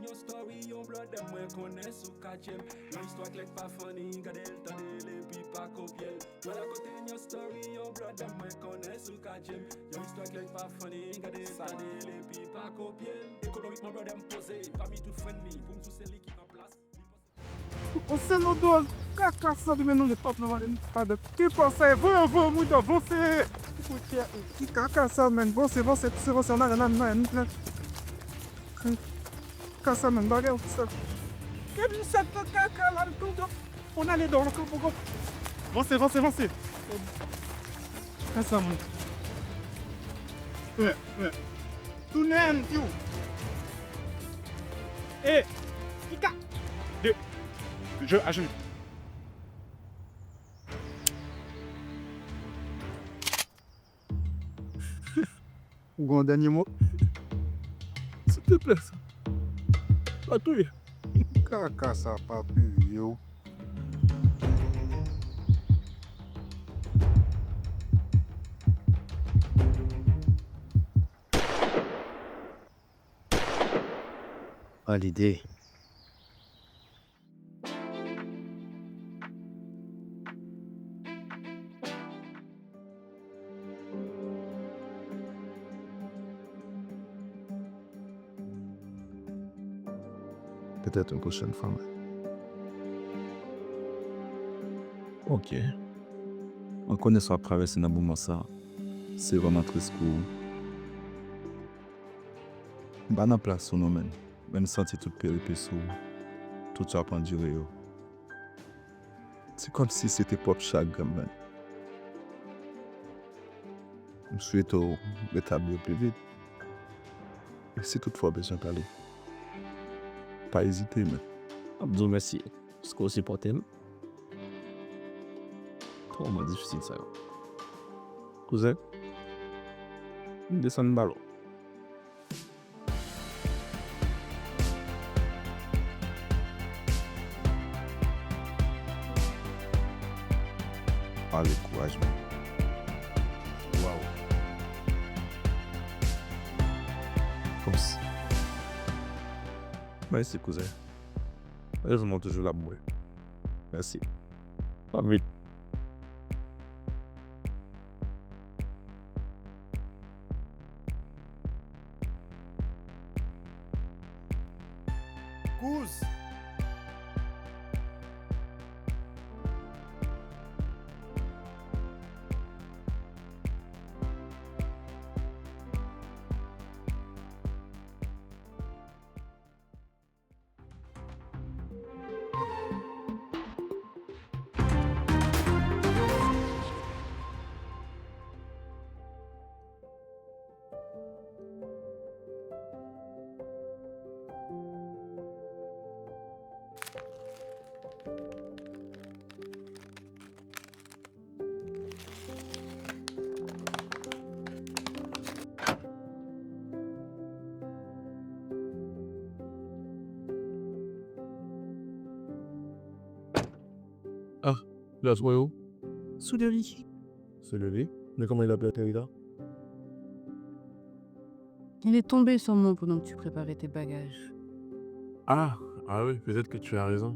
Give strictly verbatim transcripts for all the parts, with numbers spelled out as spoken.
Yon story, yon blòdè mwen konnen sou katye m. Yon istwa k lèk pa funny, gade l, tande l, epi pa kopye l. Mwen rakonte yon story, yon blòdè mwen konnen sou katye m. Yon istwa k lèk pa funny, gade l, tande l, epi pa kopye l. Ekonomikman, blòdè m poze, pami tout frenn li, pou m di w se li ki an plas. Yon sèl odò kaka santi, men nou ret pap nan vale, nou pa dèt. Ki pase? Voye, voye, mouda, vanse! Ki kaka sa, menn? Vanse, vanse, pouse, vanse, ann ale, ann ale, ann ale, ann ale. Kaka sa, menn, bagay ou sa. Kèm sa, kaka la, l tonton. Ann ale, dò, ankò, ankò. Vanse, vanse, vanse. Kaka sa, menn. Tounen, tiyou. E, kika. De. Je, ajoute. Ou gen yon dènye mo? Silteplè, sa. Pa touye. Kaka sa pa touye w. An lide. Petèt yon pwochèn fwa, men. Ok. Mwen konnen sa w ap travèse nan moman sa. Se vrèman tris pou ou. M pa nan plas ou non, menn. Men m santi tout peripesi w, tout sa w ap andire yo. Se kòmsi se te pwòp chagren m, menn. M swete w retabli w pi vit. E si toutfwa w bezwen pale, pa ezite, menn. M ap di w mèsi paske w sipòte m. Twa moman difisil sa yo. Kouzen, m desann ba l ou. Pale kouraj mwen. Waw. Kòmsi. Mèsi, kouzen. Erezman w toujou la pou mwen. Mèsi. Pa vit. Kouz. Ah, Las Oyo. Sous le lit. Sous le lit? Mais comment il a pu atterrir là? Il est tombé sûrement pendant que tu préparais tes bagages. Ah, ah oui, peut-être que tu as raison.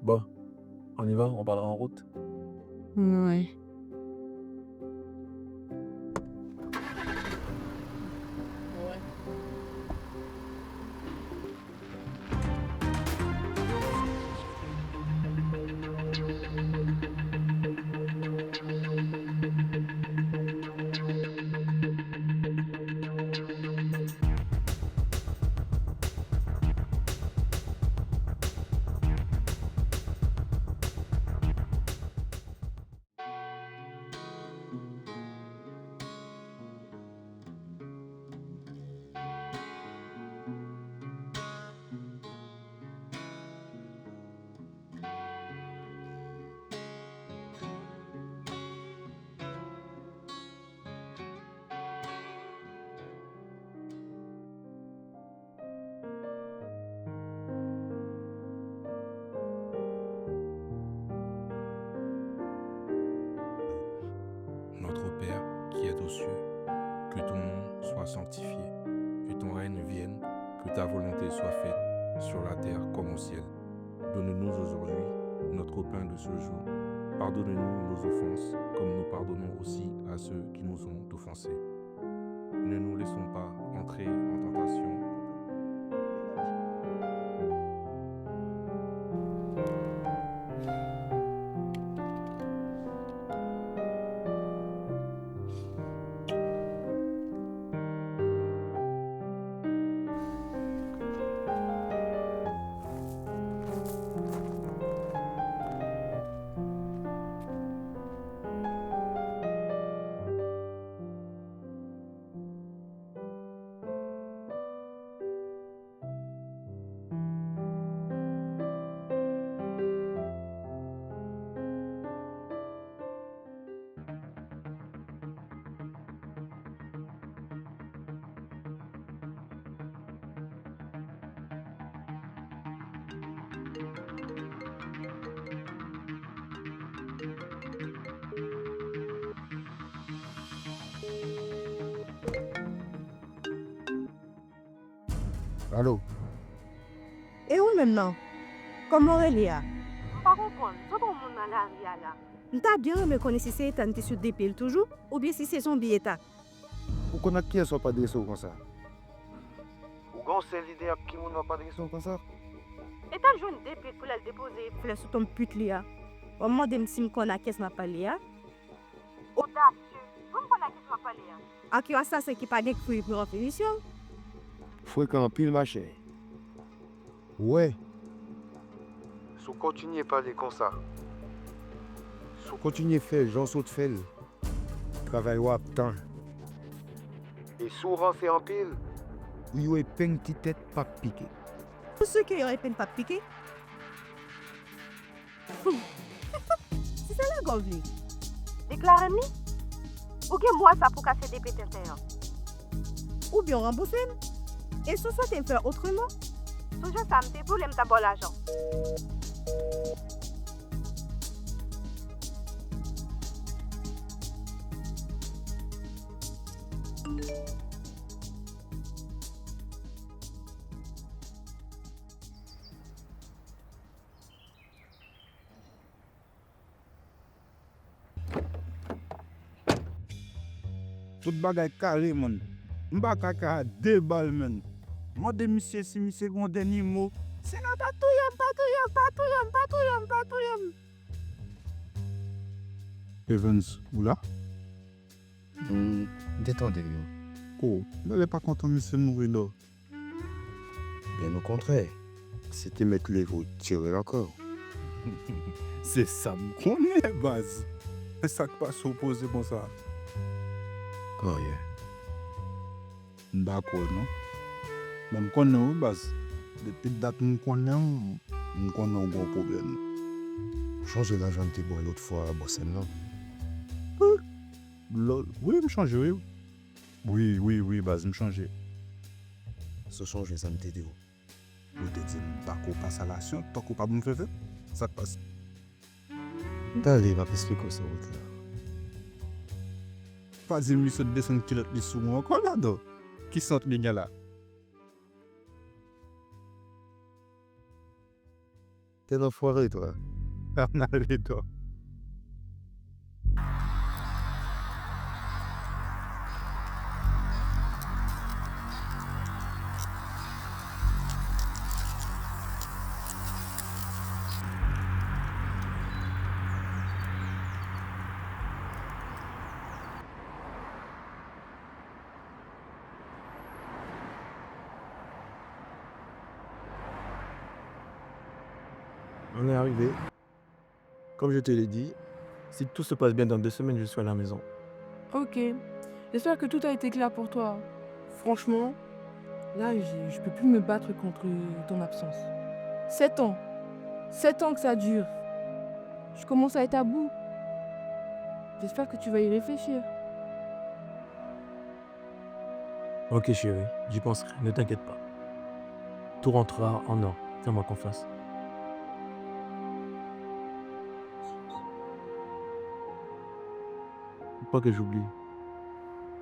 Bon, on y va, on parlera en route. Ouais. Notre Père qui es aux cieux, que ton nom soit sanctifié, que ton règne vienne, que ta volonté soit faite sur la terre comme au ciel. Donne-nous aujourd'hui notre pain de ce jour. Pardonne-nous nos offenses, comme nous pardonnons aussi à ceux qui nous ont offensés. Ne nous laissons pas entrer en tentation. Alo. E ou menm nan? Kòman w rele a? M pa konprann. Sa w gen yon moun nan lari a la? M ta byen renmen konnen si se Ethan ki sou de pye l toujou, oubyen si se zonbi Ethan. Ou konn ak kiyès w ap adrese w konsa? Ou gen yon sèl ide ak ki moun w ap adrese w konsa? Ethan jwenn de pye l pou l al depoze flè sou tonm pit li a. W ap mande m si m konn ak kiyès m ap pale a? Odasye! Wi, m konn ak kiyès m ap pale a. Ak yon asasen ki pa gen kri pou yon finisyon. Frekan anpil, machè. Wè. Si w kontinye pale konsa, si w kontinye fè jan w sot fè l, travay ou ap tan. E si w ranse anpil, pou yon epeng ti tèt p ap pike. Pou sou ke yon epeng p ap pike? Se sa lagòv li. Deklare m li. Ou gen mwa sa pou kase de pye tenten an. Oubyen w ranbouse m. E si w swete m fè otreman? Sonje sa m te di w lè m t ap ba w lajan. Tout bagay kare, man. M pa ka ka a de bal, man. Mande misye si misye gen yon dènye mo. Sena, pa touye m, pa touye m, pa touye m, pa touye m, pa touye m. Evans, ou la? M te tande yo. O, Bèlè pa kontan misye mouri, non. Byen okontrè, si te mèt leve w tire l ankò. Se sa m konnen, baz. Men sa k pase w poze konsa? Anyen. M pa kwè w, non. Men m konnen w, wi, baz. Depi dat m konnen w, m konnen w gen yon pwoblèm. Ou chonje lajan m te ba w lòt fwa a, bòs m nan? Lò-, wi, m chonje, wi. Wi, wi, wi, baz, m chonje. Si w sonje sa m te di w. Ou te di m bako pase a lasyon, tankou w pa ban m fè fè. Sa k pase? Tande, m ap esplike w sou wout la. Pa di m li sot desann kilòt li sou mwen ankò la, non. Ki sant li gen la? T'es un enfoiré, toi. Ann ale, toi. On est arrivé. Comme je te l'ai dit, si tout se passe bien, dans deux semaines, je suis à la maison. Ok. J'espère que tout a été clair pour toi. Franchement, là, je, je peux plus me battre contre ton absence. Sept ans. Sept ans que ça dure. Je commence à être à bout. J'espère que tu vas y réfléchir. Ok, chérie, j'y penserai, ne t'inquiète pas. Tout rentrera en ordre, fais-moi confiance. Faut pas que j'oublie.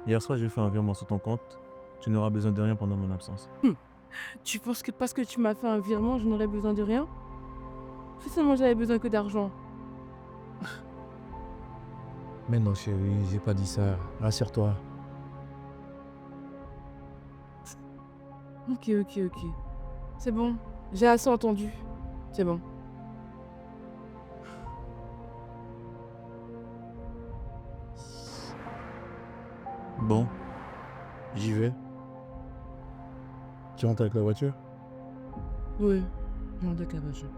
Hier soir, j'ai fait un virement sur ton compte. Tu n'auras besoin de rien pendant mon absence. Hmm. Tu penses que parce que tu m'as fait un virement, je n'aurais besoin de rien? Si seulement j'avais besoin que d'argent. Mais non, chérie, j'ai pas dit ça. Rassure-toi. Ok, ok, ok. C'est bon. J'ai assez entendu. C'est bon. Bon, j'y vais. Tu rentres avec la voiture? Oui, non, de cabajou.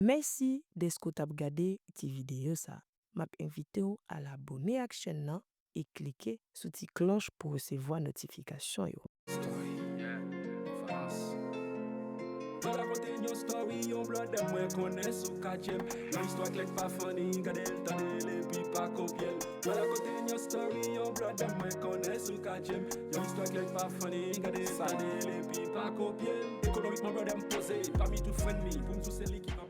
Mèsi dèske w t ap gade ti videyo sa. M ap envite w al abone ak chèn nan e klike sou ti klòch pou w resevwa notifikasyon yo. Mwen rakonte yon story, yon blòdè mwen konnen sou katyèm. Yon istwa klè k pa funny, gade l, tande l epi pa kopye l. Mwen rakonte yon story, yon blòdè mwen konnen sou katyèm. Yon istwa klè k pa funny, gade l, tande l epi pa kopye l. Ekonomikman blòdè m poze, pami tout friend mi, pou m sou se li ki